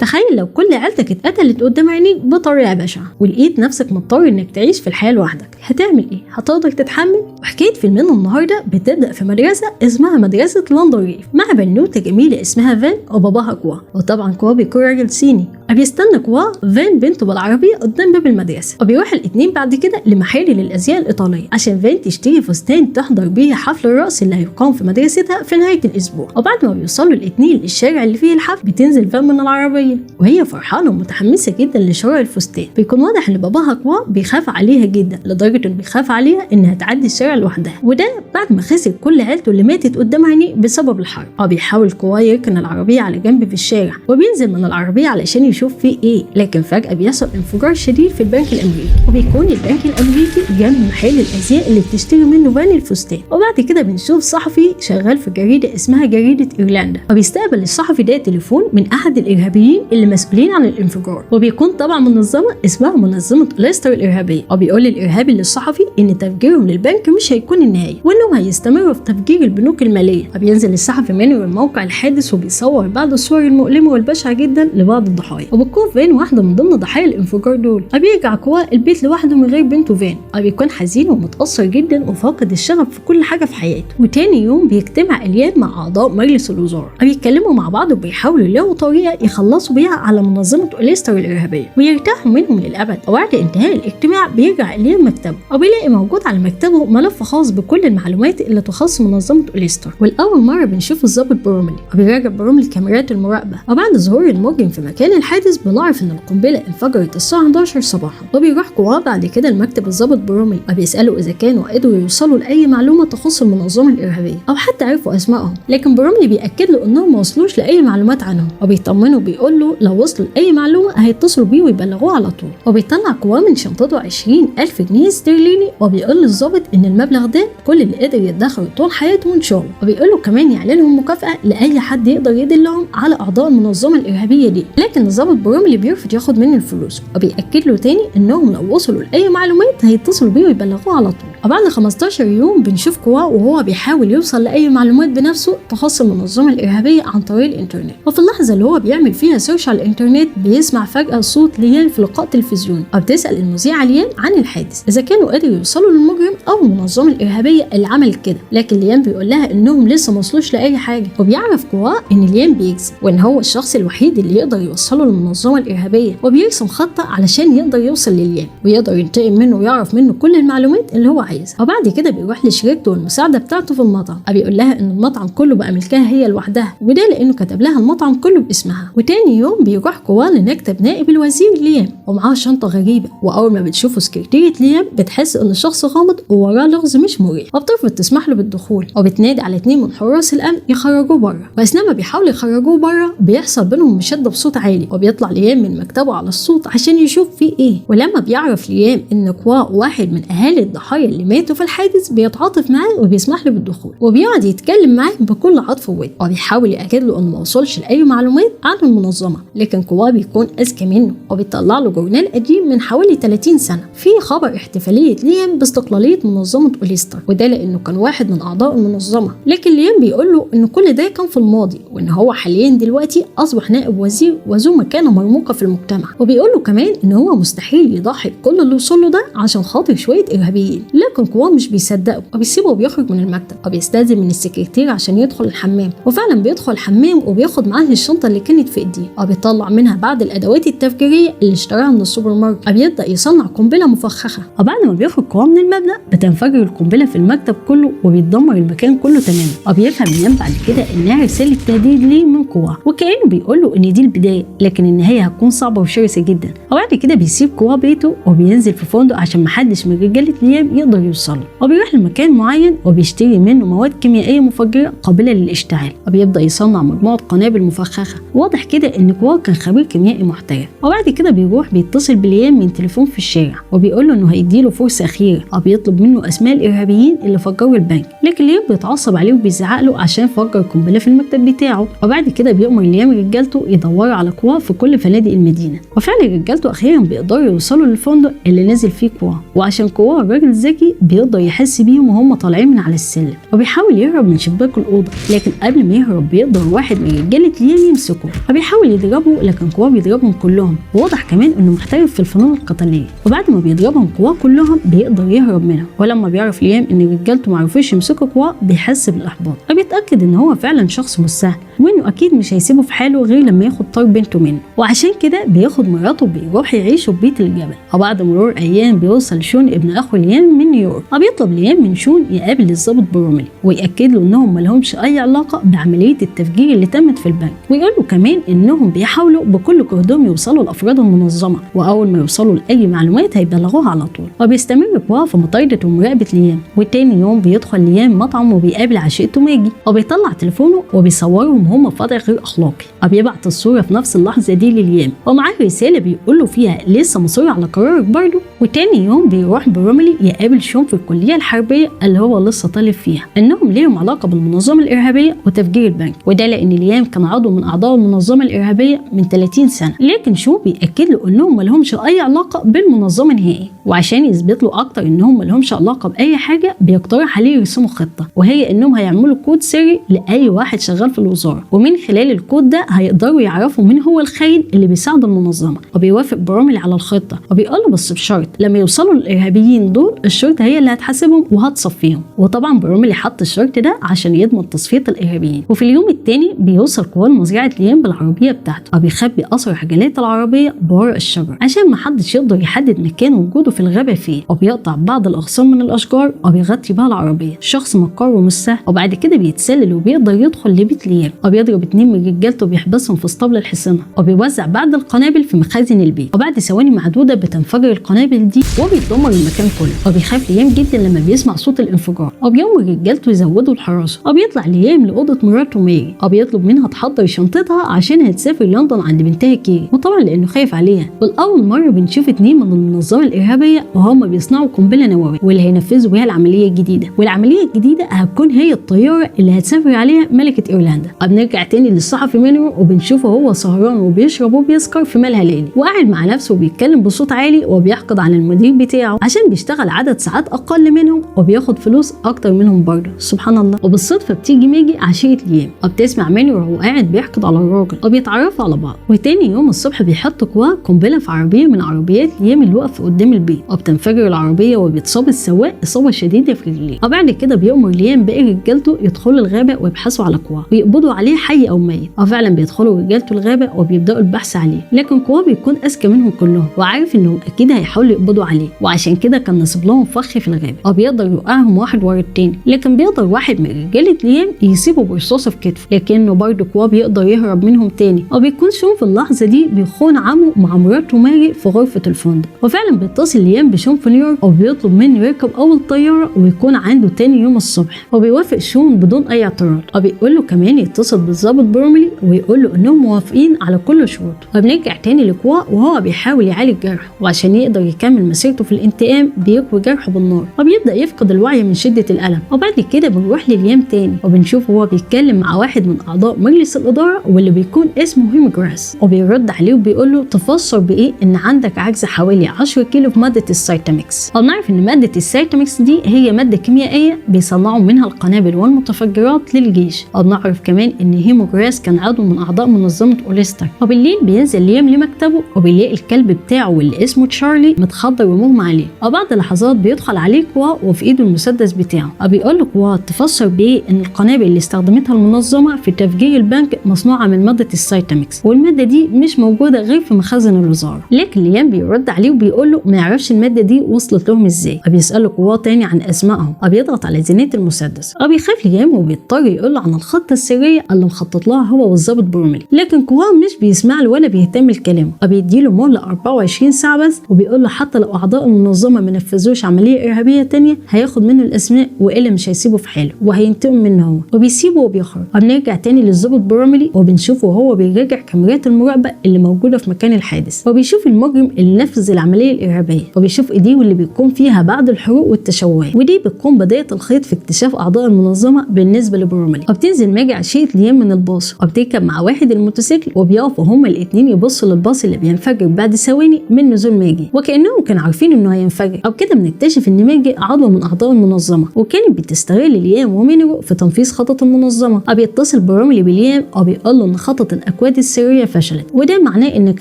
تخيل لو كل عيلتك اتقتلت قدام عينيك بطريقة بشعة ولقيت نفسك مضطر انك تعيش في الحياة لوحدك، هتعمل ايه؟ هتقدر تتحمل؟ وحكاية فيلمنا النهارده بتبدا في مدرسه اسمها مدرسه لاندرليف مع بنوته جميلة اسمها فان وباباها كوا، وطبعا كوا بيكون راجل صيني. بيستنى كوا فان بنته بالعربية قدام باب المدرسة، وبيروح الاتنين بعد كده لمحل للازياء الايطالية عشان فان تشتري فستان تحضر بيه حفل الرقص اللي هيقام في مدرستها في نهاية الاسبوع. وبعد ما بيوصلوا الاتنين للشارع اللي فيه الحفل بتنزل فان من العربية وهي فرحانة ومتحمسه جدا لشراء الفستان. بيكون واضح ان باباها كوا بيخاف عليها جدا لدرجة انه بيخاف عليها انها تعدي الشارع لوحدها، وده بعد ما خسر كل عيلته اللي ماتت قدام عينيه بسبب الحرب. وبيحاول كوا يركن العربية على جنب في الشارع وبينزل من العربية علشان يشوف فيه ايه، لكن فجاة بيحصل انفجار شديد في البنك الامريكي، وبيكون البنك الامريكي جنب محل الازياء اللي بتشتري منه فان الفستان. وبعد كده بنشوف صحفي شغال في جريدة اسمها جريدة ايرلندا، وبيستقبل الصحفي ده تليفون من احد الارهابيين اللي مسؤولين عن الانفجار، وبيكون طبعا منظمة اسمها منظمة ليستر الارهابية. وبيقول الارهابي للصحفي ان تفجيرهم للبنك مش هيكون النهاية وانهم هيستمروا في تفجير البنوك المالية. وبينزل الصحفي منه الموقع الحادث وبيصور بعض الصور المؤلمة والبشعه جدا لبعض الضحايا، وبتكون فان واحدة من ضمن ضحايا الانفجار دول. وبيرجع كوا البيت لوحده من غير بنته فان، وبيكون حزين ومتاثر جدا وفاقد الشغف في كل حاجة في حياته. وتاني يوم بيجتمع اليان مع اعضاء مجلس الوزراء، وبيتكلموا مع بعض وبيحاولوا يلاقوا طريقه يخلصوا بيها على منظمة اوليستر الارهابية ويرتاحوا منهم للابد. وبعد انتهاء الاجتماع بيرجع اليان مكتبه وبيلاقي موجود على مكتبه ملف خاص بكل المعلومات اللي تخص منظمة اوليستر. والاول مرة بنشوف الضابط بروملي، وبيراجع بروملي كاميرات المراقبة. وبعد ظهور المجرم في مكان الحادث بنعرف ان القنبلة انفجرت الساعة 11 صباحا. وبيروح كوا بعد كده لمكتب الضابط بروملي وبيساله اذا كانوا قدروا يوصلوا لاي معلومة تخص المنظمة الارهابية او حتى عرفوا اسمائهم، لكن بروملي بياكد له انهم ما وصلوش لاي معلومات عنهم، وبيطمنه وبيقول له لو وصلوا لاي معلومة هيتصلوا بيه ويبلغوه على طول. وبيطلع كوا من شنطته 20,000 جنيه استرليني وبيقول للضابط ان المبلغ ده كل اللي قدر يدخره طول حياته من شغله، وبيقول له كمان يعلنهم مكافاة لاي حد يقدر يدلهم على اعضاء المنظمة الارهابية دي. لكن الضابط بروملي بيرفض ياخد منه الفلوس وبيأكد له تاني انهم لو وصلوا لاي معلومات هيتصلوا بيه ويبلغوه على طول. وبعد 15 يوم بنشوف كوا وهو بيحاول يوصل لاي معلومات بنفسه تخص المنظمة الارهابية عن طريق الانترنت. وفي اللحظة اللي هو بيعمل فيها search على الانترنت بيسمع فجاة صوت ليان في لقاء تلفزيوني، وبتسال المذيعه ليان عن الحادث اذا كانوا قدروا يوصلوا للمجرم او المنظمة الارهابية اللي عملت كده، لكن ليان بيقول لها انهم لسه ما وصلوش لاي حاجة. وبيعرف كوا ان ليان بيكذب وان هو الشخص الوحيد اللي يقدر يوصله للمنظمة الارهابية، وبيرسم خطه علشان يقدر يوصل لليان ويقدر ينتقم منه ويعرف منه كل المعلومات اللي هو عايزها. وبعد كده بيروح لشريكته والمساعدة بتاعته في المطعم، بيقول لها ان المطعم كله بقى ملكها هي لوحدها، وده لانه كتب لها المطعم كله باسمها. وتاني يوم بيروح كوا لمكتب نائب الوزير ليام ومعاه شنطه غريبة، واول ما بتشوفه سكرتيره ليام بتحس ان الشخص غامض ووراه لغز مش مريح، وبترفض تسمح له بالدخول، وبتنادي على 2 من حراس الامن يخرجوه بره. واثناء ما بيحاولوا يخرجوه بره بيحصل بينهم مشاده بصوت عالي، وبيطلع ليام من مكتبه على الصوت عشان يشوف فيه ايه. ولما بيعرف ليام ان كوا واحد من اهالي الضحايا اللي ماتوا في الحادث بيتعاطف معاه وبيسمح له بالدخول، وبيقعد يتكلم معاه بكل عطف وود، وبيحاول ياكد له انه ما وصلش لاي معلومات عن المنظمة، لكن كوا بيكون اذكى منه وبيطلع له جورنال قديم من حوالي 30 سنة فيه خبر احتفالية ليام باستقلاليه منظمة اوليستر، وده لانه كان واحد من اعضاء المنظمة. لكن ليام بيقول له ان كل ده كان في الماضي وان هو حاليا دلوقتي اصبح نائب وزير وذو مكانه مرموقة في المجتمع، وبيقول له كمان ان هو مستحيل يضحي بكل اللي وصل له ده عشان خاطر شوية ارهابيين. لكن كوا مش بيصدقه وبيسيبه وبيخرج من المكتب، وبيستاذن من السكرتير عشان يدخل الحمام، وفعلا بيدخل الحمام وبياخد معاه الشنطة اللي كانت في ايديه، وبيطلع منها بعض الادوات التفجيريه اللي اشتراها من السوبر ماركت، وبيبدا يصنع قنبلة مفخخه. وبعد ما بيخرج كوا من المبنى بتنفجر القنبلة في المكتب كله وبيتدمر المكان كله تماما. وبيفهم ليام بعد كده انها رسالة تهديد ليه من كوا، وكانه بيقول له ان دي البداية لكن النهاية هتكون صعبة وشرسه جدا. وبعد كده بيسيب كوا بيته وبينزل في فندق عشان محدش من رجاله ليام يقدر يوصله، وبيروح لمكان معين وبيشتري منه مواد كيميائية مفجره قابله للاشتعال، وبيبدا يصنع مجموعة قنابل مفخخه. واضح كده ان كوا كان خبير كيميائي محترف. وبعد كده بيروح بيتصل بليام من تليفون في الشارع وبيقول له انه هيديله فرصة اخيرة، وبيطلب منه اسماء الارهابيين اللي فجروا البنك، لكن ليام بيتعصب عليه وبيزعق له عشان فجر قنبلة في المكتب بتاعه. وبعد كده بيأمر ليام رجالته يدوروا على كوا في في كل فنادق المدينة. وفعلا رجالته اخيرا بيقدروا يوصلوا للفندق اللي نزل فيه كوا، وعشان كوا الراجل ذكي بيقدر يحس بيهم وهم طالعين من على السلم، وبيحاول يهرب من شباك الاوضة، لكن قبل ما يهرب بيقدر واحد من رجاله ليام يمسكه، فبيحاول يضربه لكن كوا بيضربهم كلهم، وواضح كمان انه محترف في الفنون القتالية. وبعد ما بيضربهم كوا كلهم بيقدر يهرب منهم، ولما بيعرف ليام ان رجالته معرفوش يمسكوا كوا بيحس بالاحباط، فبيتاكد ان هو فعلا شخص مش سهل وانه اكيد مش هيسيبه في حاله غير لما ياخد طار بنته منه، وعشان كده بياخد مراته وبيروح يعيشوا في بيت الجبل. وبعد مرور ايام بيوصل شون ابن اخو ليام من نيويورك، وبيطلب ليام من شون يقابل الضابط بروملي ويأكد له انهم مالهمش اي علاقة بعملية التفجير اللي تمت في البنك، ويقول له كمان انهم بيحاولوا بكل جهدهم يوصلوا لافراد المنظمة، واول ما يوصلوا لاي معلومات هيبلغوها على طول. وبيستمر كوا في مطاردة ومراقبة ليام، وتاني يوم بيدخل ليام مطعم وبيقابل عشيقته ماجي، وبيطلع تليفونه وبيصورهم هما في وضع غير اخلاقي، وبيبعت الصورة في نفس اللحظة دي لليام ومعاه رسالة بيقول له فيها لسه مصر على قرارك برضه. وتاني يوم بيروح بروملي يقابل شون في الكلية الحربية اللي هو لسه طالب فيها، انهم ليهم علاقة بالمنظمه الارهابية وتفجير البنك، وده لان ليام كان عضو من اعضاء المنظمة الارهابية من 30 سنة، لكن شون بيأكد له انهم مالهمش اي علاقة بالمنظمه نهائي، وعشان يثبت له اكتر انهم مالهمش علاقة باي حاجة بيقترح عليه يرسموا خطه، وهي انهم هيعملوا كود سري لاي واحد شغال في الوزارة، ومن خلال الكود ده هيقدروا يعرفوا مين هو الخاين اللي بيساعد المنظمة. وبيوافق بروملي على الخطة وبيقول له بس بشرط لما يوصلوا للارهابيين دول الشرطة هي اللي هتحاسبهم وهتصفيهم، وطبعا بروملي حط الشرط ده عشان يضمن تصفية الارهابيين. وفي اليوم الثاني بيوصل كوا لمزرعه ليام بالعربية بتاعته، وبيخبي اثر عجلات العربية بورق الشجر عشان ما حدش يقدر يحدد مكان وجوده في الغابة فين، وبيقطع بعض الاغصان من الاشجار وبيغطي بها العربية، شخص مكار ومش سهل. وبعد كده بيتسلل وبيقدر يدخل لبيت ليام، وبيضرب 2 من رجالته وبيحبسهم في اسطبل الحصينه، وبيوزع بعض القنابل في مخازن البيت، وبعد ثواني معدودة بتنفجر القنابل دي وبيدمر المكان كله. وبيخاف ليام جدا لما بيسمع صوت الانفجار، وبيأمر رجالته يزودوا الحراسة. وبيطلع ليام لاوضه مراته ماري، وبيطلب منها تحضر شنطتها عشان هتسافر لندن عند بنتها كيري، وطبعا لانه خايف عليها. والاول مرة بنشوف 2 من المنظمة الارهابية وهم بيصنعوا قنبلة نووية واللي هينفذوا بيها العملية الجديدة، والعملية الجديدة هتكون هي الطيارة اللي هتسافر عليها ملكه ايرلندا. وبنرجع تاني للصحفي مينرو وبنشوفه هو سهران وبيشرب وبيسكر في ملهى ليلي، وقاعد مع نفسه وبيتكلم بصوت عالي وبيحقد على المدير بتاعه عشان بيشتغل عدد ساعات اقل منهم وبياخد فلوس اكتر منهم برضه، سبحان الله. وبالصدفه بتيجي ماجي عشيقه ليام وبتسمع مينرو وهو قاعد بيحقد على الراجل وبيتعرفوا على بعض. وتاني يوم الصبح بيحط كوا قنبلة في عربية من عربيات ليام اللي واقفة قدام البيت، وبتنفجر العربية وبيتصاب السواق اصابه شديدة في رجليه. وبعد كده بيأمر ليام باقي رجالته يدخلوا الغابة ويبحثوا على كوا ويقبضوا عليه حي او ميت. وفعلا بيدخلوا رجالته الغابة وبيبداوا البحث عليه، لكن كوا بيكون اذكى منهم كلهم وعارف انهم اكيد هيحاولوا يقبضوا عليه، وعشان كده كان نصب لهم فخ في الغابة وبيقدر يوقعهم واحد ورا التاني، لكن بيقدر واحد من رجاله ليام يصيبه برصاصه في كتفه، لكنه برضه كوا بيقدر يهرب منهم تاني. وبيكون شون في اللحظة دي بيخون عمه مع مراته ماري في غرفة الفندق، وفعلا بيتصل ليام بشون في نيويورك وبيطلب منه يركب اول طيارة ويكون عنده تاني يوم الصبح، وبيوافق شون بدون اي اعتراض، وبيقول له كمان يتصل بالظابط بروملي ويقول له انهم موافقين على كل شروطه. وبنرجع تاني لكوا وهو بيحاول يعالج جرحه، وعشان يقدر يكمل مسيرته في الانتقام بيكوي جرحه بالنار، وبيبدا يفقد الوعي من شده الالم. وبعد كده بنروح لليام تاني وبنشوف هو بيتكلم مع واحد من اعضاء مجلس الادارة واللي بيكون اسمه هيموجراس، وبيرد عليه وبيقول له تفسر بايه ان عندك عجز حوالي 10 كيلو في مادة السيتامكس. وبنعرف ان مادة السيتامكس دي هي مادة كيميائية بيصنعوا منها القنابل والمتفجرات للجيش. وبنعرف كمان ان هيموجراس كان عضو من اعضاء منظمة اوليستر. وبالليل بينزل ليام لمكتبه وبيلاقي الكلب بتاعه واللي اسمه تشارلي متخدر ومغمى عليه. وبعد لحظات بيدخل عليه كوا وفي ايده المسدس بتاعه، وبيقول له كوا تفسر بايه ان القنابل اللي استخدمتها المنظمة في تفجير البنك مصنوعة من مادة السيتامكس، والمادة دي مش موجودة غير في مخازن الوزارة. لكن ليام بيرد عليه وبيقول له ما يعرفش المادة دي وصلت لهم ازاي. وبيساله كوا تاني عن اسمائهم، وبيضغط على زنيه المسدس. وبيخاف ليام وبيضطر يقول له عن الخطة السرية اللي مخطط لها هو والظابط بروملي، لكن كوا مش بيسمع له ولا بيهتم لكلامه، وبيديله مهله 24 ساعة بس، وبيقول له حتى حتى لو اعضاء المنظمة ما نفذوش عملية ارهابية تانية هياخد منه الاسماء والا مش هيسيبه في حاله وهينتقم منه هو. وبيسيبه وبيخرج. وبنرجع تاني للظابط بروملي وبنشوفه وهو بيراجع كاميرات المراقبة اللي موجودة في مكان الحادث، وبيشوف المجرم اللي نفذ العملية الارهابية، وبيشوف ايديه اللي بيكون فيها بعض الحروق والتشوهات، ودي بتكون بداية الخيط في اكتشاف اعضاء المنظمة بالنسبة لبروملي. وبتنزل ماجي عشية ليام من الباص وبتركب مع واحد الموتوسيكل، وبيقفوا هما الاثنين يبصوا للباص اللي بينفجر بعد ثواني من نزول ماجي، وكانهم كانوا عارفين انه هينفجر. او كده بنكتشف ان ماجي عضو من اعضاء المنظمة، وكانت بتستغل ليام ومينرو في تنفيذ خطط المنظمة. بيتصل بروملي بليام وبيقول له ان خطط الاكواد السرية فشلت، وده معناه انك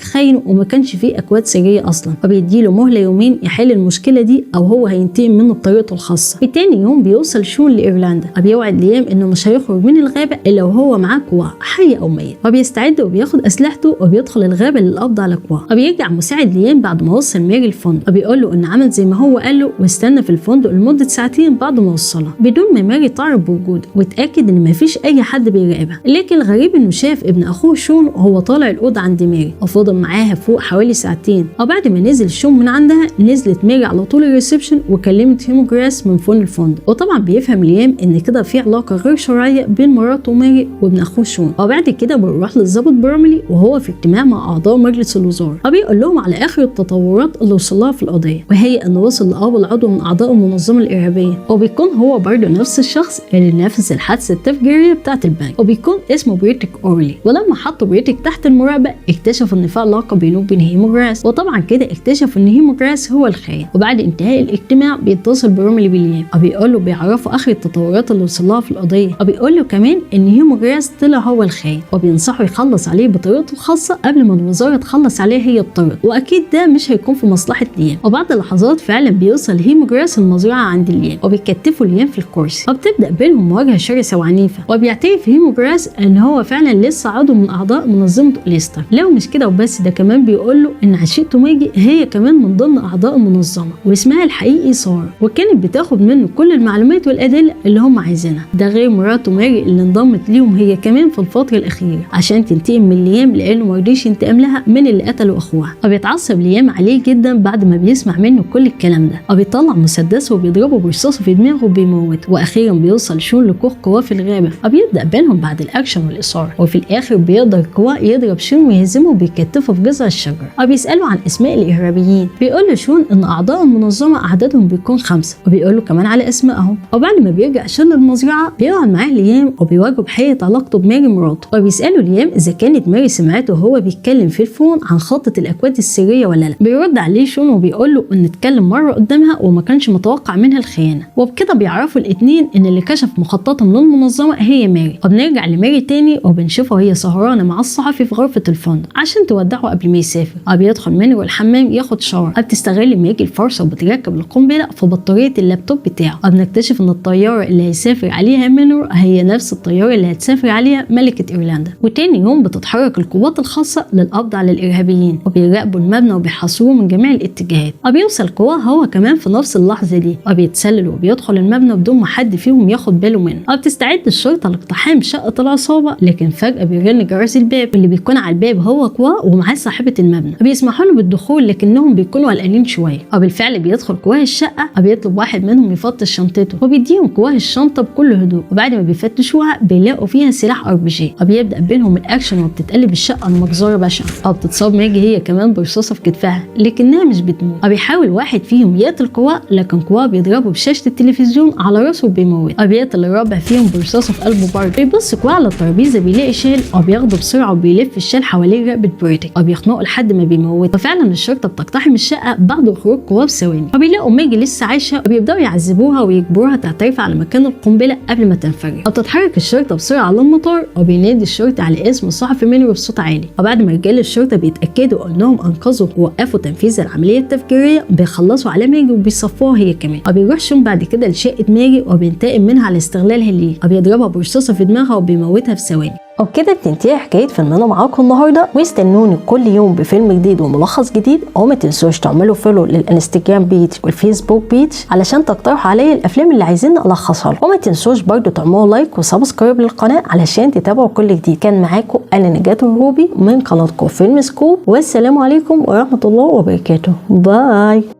خاين وما كانش فيه اكواد سرية اصلا، وبيديله مهله يومين يحل المشكلة دي او هو هينتقم منه بطريقته الخاصة. في تاني يوم بيوصل شون لايرلندا، وبيوعد ليام انه مش هيخرج من الغابة الا وهو معاه كوا حي او ميت، وبيستعد وبياخد اسلحته وبيدخل الغابة للقبض على كوا. وبيرجع مساعد ليام بعد ما وصل ماري الفندق، وبيقول له ان عمل زي ما هو قال له واستنى في الفندق لمدة ساعتين بعد ما وصلها بدون ما ماري تعرف بوجوده، واتاكد ان مفيش اي حد بيراقبها. لكن الغريب انه شاف ابن اخوه شون وهو طالع الاوضة عند ماري، وفضل معاها فوق حوالي ساعتين. وبعد ما نزل شون من عندها نزلت ماري على طول ال reception وكلمت هيموجراس من phone الفندق. وطبعا بيفهم ليام ان كده في علاقة غير شرعية بين مراته ماري وابن اخوه شون. وبعد كده بنروح للظابط بروملي وهو في اجتماع مع اعضاء مجلس الوزراء، وبيقول لهم على اخر التطورات اللي وصلها في القضية، وهي انه وصل لاول عضو من اعضاء المنظمة الارهابية، وبيكون هو برضه نفس الشخص اللي نفذ الحادثة التفجيريه بتاعه البنك، وبيكون اسمه بريتك اورلي. ولما حطوا بريتك تحت المراقبة اكتشفوا ان في علاقة بينه وبين هيموجراس، وطبعا كده اكتشفوا ان هيموجراس هو الخاين. وبعد انتهاء الاجتماع بيتصل بروملي بليام وبيقول له بيعرفوا اخر التطورات اللي وصلها في القضية، وبيقول له كمان ان هيموجراس طلع هو الخاين، وبينصحه يخلص عليه بطريقته الخاصة قبل ما الوزارة تخلص عليه هي بطريقته، واكيد ده مش هيكون في مصلحة ليام. وبعد لحظات فعلا بيوصل هيموجراس المزرعة عند ليام وبيكتفوا ليام في الكرسي، وبتبدا بينهم مواجهة شرسة وعنيفه. وبيعترف هيموجراس ان هو فعلا لسه عضو من اعضاء منظمة اوليستر. لو مش كده وبس، ده كمان بيقول له ان عشيقته ماجي هي كمان من ضمن اعضاء المنظمة واسمها الحقيقي ساره، وكانت بتاخد منه كل المعلومات والادلة اللي هم عايزينها، ده غير مراته ماري اللي انضمت ليهم هي كمان في الفترة الاخيرة عشان تنتقم من ليام لانه ما رضيش ينتقم لها من اللي قتلوا اخوها. وبيتعصب ليام عليه جدا بعد ما بيسمع منه كل الكلام ده، وبيطلع مسدسه وبيضربه برصاصه في دماغه وبيموته. واخيرا بيوصل شون لكوخ كوا في الغابة، وبيبدا بينهم بعد الاكشن والاثارة، وفي الاخر بيقدر كوا يضرب شون ويهزمه وبيكتفه في جذع الشجرة. وبيساله عن اسماء الارهابيين، بيقول له شون ان اعضاء المنظمة عددهم بيكون 5، وبيقول له كمان على اسمائهم. وبعد ما بيرجع شون للمزرعه بيقعد معاه ليام وبيواجهه بحقيقة علاقته بماري مراته، وبيساله ليام اذا كانت ماري سمعته وهو بيتكلم في ال phone عن خطه الاكواد السرية ولا لا. بيرد عليه شون وبيقول له ان اتكلم مرة قدامها وما كانش متوقع منها الخيانة. وبكده بيعرفوا الاثنين ان اللي كشف مخططهم للمنظمة هي ماري. وبنرجع لماري تاني وبنشوفها وهي سهرانة مع الصحفي في غرفة الفندق عشان تودعه قبل ما يسافر. وبيدخل مينرو الحمام ياخد shower، بتستغل ماجي الفرصة وبتركب القنبلة في بطارية اللابتوب بتاعه. وبنكتشف ان الطيارة اللي هيسافر عليها مينرو هي نفس الطيارة اللي هتسافر عليها ملكه ايرلندا. وتاني يوم بتتحرك القوات الخاصة للقبض على الارهابيين، وبيراقبوا المبنى وبيحاصروه من جميع الاتجاهات. وبيوصل كوا هو كمان في نفس اللحظة دي، وبيتسلل وبيدخل المبنى بدون ما حد فيهم ياخد باله منه. وبتستعد الشرطة لاقتحام شقه العصابة، لكن فجاة بيرن جرس الباب، واللي بيكون على الباب هو كوا ومعاه صاحبه المبنى. بيسمحوا له بالدخول لكنهم بيكونوا قلقانين شوية. وبالفعل بيدخل كواه الشقة وبيطلب واحد منهم يفتش شنطته، وبيديهم كواه الشنطة بكل هدوء. وبعد ما بيفتشوها بيلاقوا فيها سلاح RPG، وبيبدا بينهم الاكشن وبتتقلب الشقة المجزرة بشعة. وبتتصاب ماجي هي كمان برصاصه في كتفها لكنها مش بتموت. وبيحاول واحد فيهم يقتل كواه لكن كواه بيضربه بشاشة التلفزيون على راسه وبيموته. وبيقتل الرابع فيهم برصاصه في قلبه برضه. بيبص كواه على الترابيزة بيلاقي شال، وبياخده بسرعة وبيلف الشال حوالين رقبة بريتك وبيخنقه لحد ما بيموته. وفعلا الشرطة بتقتحم الشقة بعد خروج كواه بثواني، وبيلاقوا ماجي لسه عايشه وبيبداوا يعذبوها ويجبروها تعترف على مكان القنبلة قبل ما تنفجر. وبتتحرك الشرطة بسرعة على المطار، وبينادي الشرطة على اسم الصحفي مينرو بصوت عالي. وبعد ما رجال الشرطة بيتاكدوا انهم انقذوا ووقفوا تنفيذ العملية التفجيريه بيخلصوا على ماجي وبيصفوها هي كمان. وبيروح شون بعد كده لشقه ماجي وبينتقم منها على استغلالها ليه، وبيضربها برصاصه في دماغها وبيموتها في ثواني. وبكده بتنتهي حكاية فيلمنا معاكم النهارده، واستنوني كل يوم بفيلم جديد وملخص جديد. وما تنسوش تعملوا follow للانستجرام page والفيسبوك page علشان تقترحوا عليا الافلام اللي عايزين الخصها لكم. وما تنسوش برضو تعملوا like و subscribe للقناة علشان تتابعوا كل جديد. كان معاكم انا نجاة الروبي من قناتكم فيلم سكوب، والسلام عليكم ورحمة الله وبركاته. bye.